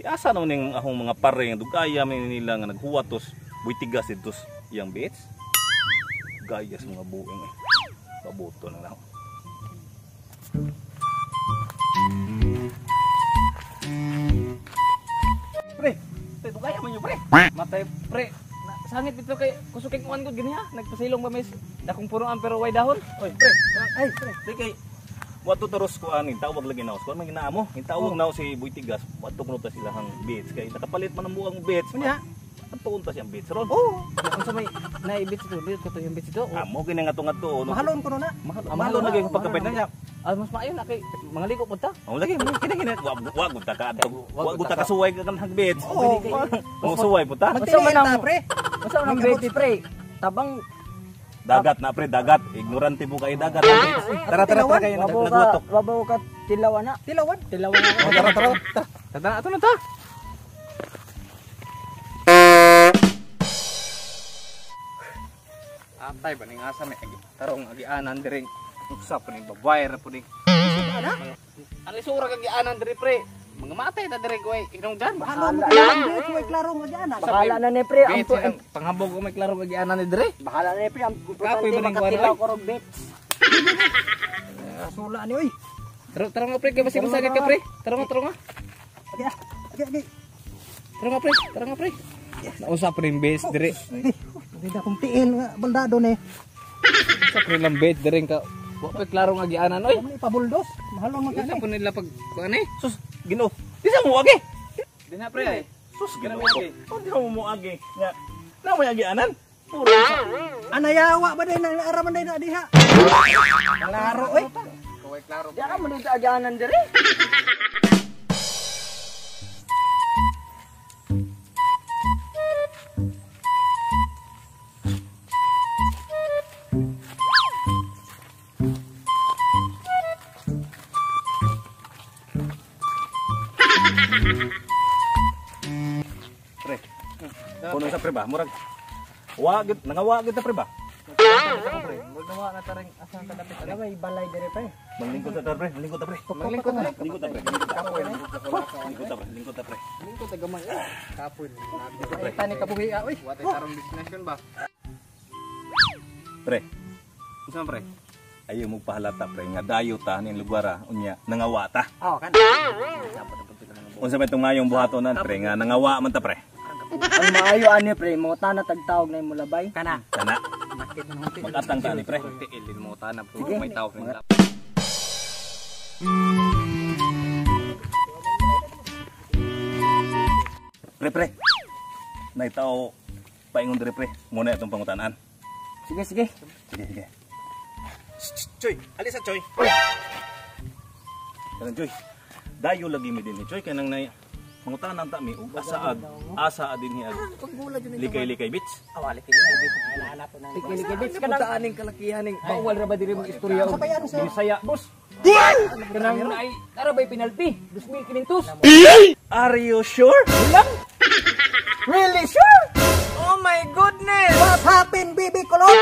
Asa naman ning akong mga pare nga dugaya man nila nga naghuwatos buitigas dito iyang beach. Gayas mga buing eh. Pabuto na lang. Pre, pre dugaya man yo pre. Matay pre. Sangit dito kay kusukig kuan gud gini ha. Nagpasilong ba mis dakong punuan pero way dahon. Oy, pre. Ay, pre. Pre kay wato taros ko anin tawag lagi naos. Kuan man ginaamo. Tawag nao si Buitigas, wato kuno ta sila hang beach kay nakapalit man ang buang beach. Unya, adtoon ta siyang beach ron. Oh, Unsa may naibit ito, dito ko to yung beach ito. Amo gini nga tunga to. Mahalon kuno na. Mahalo na gyud pagkapit na niya. Ah, mas maayo na kay mga ligo pud ta. Amo lagi kini kini wa gud ta ka adto. Wa gud ta kasuway ka kanang beach. Oh, mo suway pud ta. Magtiliin ta pre. Unsa man ang beach pre? Tabang dagat na pre, dagat. Ignorante mo kay dagat. Tara tara tara kayo nagwatok. Wabaw ka tilawan na. Tilawan? Tilawan na. Tara tara. Tara ato na ta. Atay ba ning asa may tarong agianan diri. Unsa pa ning babayar po ning. Ang lisura kag gianan diri pre. Mga matay ta diri ko ay hinungdan. Bahala na ni pre, klaro nga gianan. Bahala na ni pre ang panghabog ko may klaro nga gianan ni diri. Bahala na ni pre ang importante makatilaw ko rog beach. Sula ni oy. Tara tara nga pre kay basig masagit ka pre. Tara nga tara nga. Agi agi agi. Tara nga pre, tara nga pre. Nausa pa ning base diri. Hindi na kong tiil nga baldado ni. Sa pre lang base diri ka. Wa pa klaro nga gianan oy. Kami pabuldos, mahalon man ka. Unsa po nila pag kuan eh? Sus, Ginoo. Di sa mo agi. Di na pre ay. Sus, Ginoo. Oh, di mo agi. Nya. Na mo agianan. Puro. Anayawa ba day na araman day na diha. Klaro oy. Kaway klaro. Di ka mo dito agianan diri. Pre. Kuno sa pre ba? Murag wa gid nangawa gid ta pre ba? Pre, murag nawa na ta ring asa ka dapit. Ano may balay diri pre? Manglingkod ta pre, manglingkod ta pre. Manglingkod ta. Lingkod ta pre. Lingkod ta pre, lingkod ta pre. Lingkod ta gamay. Kapoy. Pre. Tani kabuhi oy. Wa tay tarong destination ba? Pre. Unsa pre? Ayo mo pahalata pre nga dayo ta ning lugar unya nangawa ta. Oh, kan. Unsa may tong mayong buhatonan pre nga nangawa man ta pre. Ang maayo ani pre, mo tana tagtawag na imo labay. Kana. Kana. Magatang ta ni pre. Tiilin mo tana pre, may tawag nila. Pre pre. Nay tao paingon dire pre, muna itong pangutanan. Sige sige. Sige sige. Choy, alisa Choy. Kanang Choy. Dayo lagi mi dinhi Choy kanang nay mangutanan ta mi og asa asa dinhi ag Likay-likay beach. Awali kini Likay-likay beach kanang aning kalakihan ning bawal ra ba diri mong istorya og Bisaya boss. Kanang naay tara bay penalty 2500. Are you sure? Lang? Really sure? Oh my goodness. What happened baby Kulot?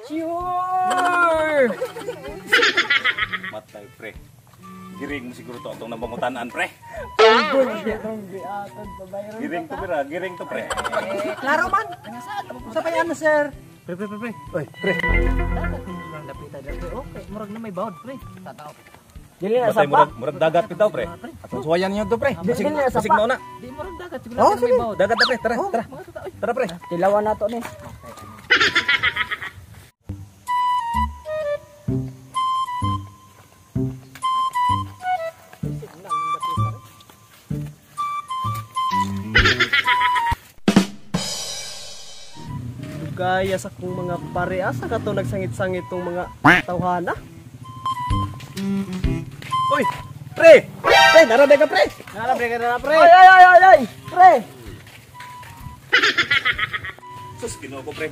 Sure. Matay pre. Giring mo siguro to atong nabangutanan pre. Giring to pre, giring to pre. Klaro man. Unsa pa yan sir? Pre pre pre pre. Oy, pre. Murag dapita dapit. Okay, murag na may bawd pre. Tatao. Dili na sa pa. Murag dagat bitaw pre. Atong suwayan niyo to pre. Dili na sa Basig pa. na. Di murag dagat siguro na may bawd. Dagat na pre, tara tara. Tara pre. Tilawan nato ni. Gaya sa kong mga pare, asa ka to nagsangit-sangit tong mga tawhana? Oy, pre! Pre, nara ka pre! Nara pre, nara pre! Ay ay ay ay ay! Pre! Sus, Ginoo ko pre.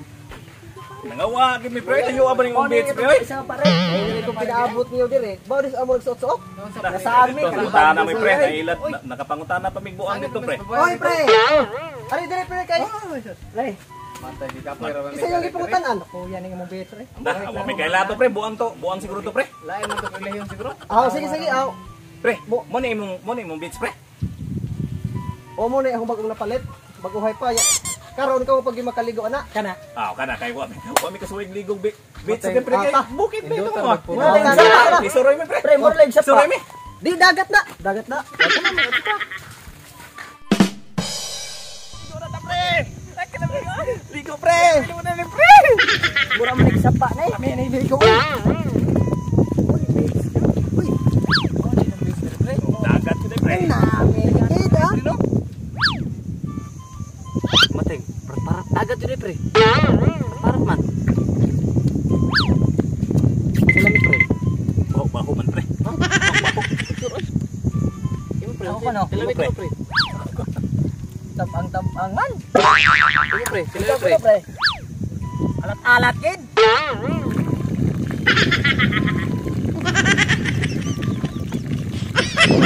Nangawa gid mi pre, tayo ba ning beach pre oy? Isa pare. Dili ko pinaabot niyo dire. Bao dis amo nagsuot-suot. Nasa army Pangutana mi pre, nailat nakapangutana pa mig buang dito pre. Oy pre. Ari dire pre kay. Pre. Matay di kapoy ra ba. Isa yung gipangutanan. Kuya ning imong beach pre. Nah, awa may kailato pre, buang to, buang siguro to pre. Lain mo to relihiyon siguro. Ah, sige sige, aw. Pre, mo na imong beach pre. O mo na akong bagong napalit. Baguhay pa. Karon ka mo pag makaligo ana. Kana. Ah, kana kay wa. Wa mi kasuwig ligog bi. Beach Matay. sa pre kay Ah, bukid ba ito mo. Tara. Isuroy mi pre. Pre, mo lang sa Isuroy mi. Di dagat na. Dagat na. Ligo pre. Mura man nagsapa na eh. Kami na ligo. Uy, Dagat yun pre. nami kita. Mateng, parang dagat yun eh, pre. Parang man. Salami pre. Baho baho man pre. Imo pre. Ako pa, no? Salami Pre. pre. Tapang-tapang man. Imo pre, salami pre. Ikaw pre. Alat-alat gid.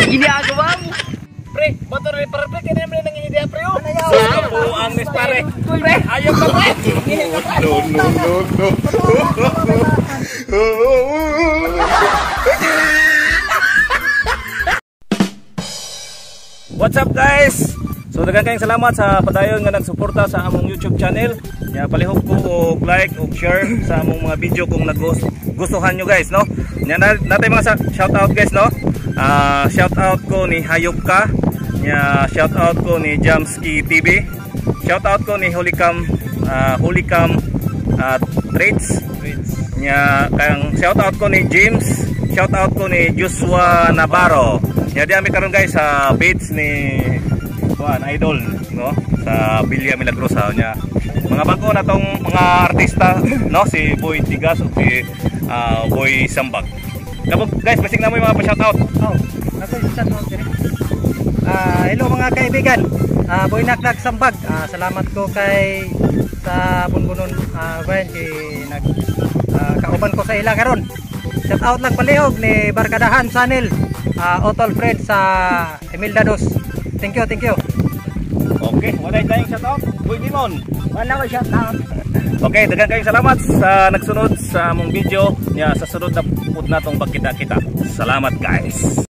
Ginagawa mo. Pre, bato rin para pre, kaya naman nang idea pre. oh. Kapuang nis pare. Pre, ayaw ka pre. No, no, no, no. What's up guys? So daghan kayong salamat sa padayon nga nagsuporta sa among YouTube channel. Nya palihog ko og like og share sa among mga video kung nagustuhan nyo guys, no? Nya natay mga shout out guys, no? Shout out ko ni Hayop ka. Nya shout out ko ni Jamski TV. Shout out ko ni Holycam Holycam Trades. Nya kang shout out ko ni James, shout out ko ni Joshua Navarro. Nya di ami karon guys sa beach ni kuan idol, no, sa Villa Milagrosa nya. Mga bago na tong mga artista, no, si Boy Tigas ug si Boy Sambag. Kabog guys, basig na mo yung mga pa-shout out. Oh, ako yung shout out dire. Hello mga kaibigan. Boy Naknak Sambag. Salamat ko kay sa Bunbunon Brian kay nag kauban ko sa ila karon. Shout out lang palihog ni Barkadahan Sanil, Otol Fred sa Emilda Dos. Thank you, thank you. Okay, wala tayong shout out. Boy Dimon. Wala ko shout out. Okay, daghan kayong salamat sa nagsunod sa among video. Nya sa sunod na pud natong pagkita-kita. Salamat guys.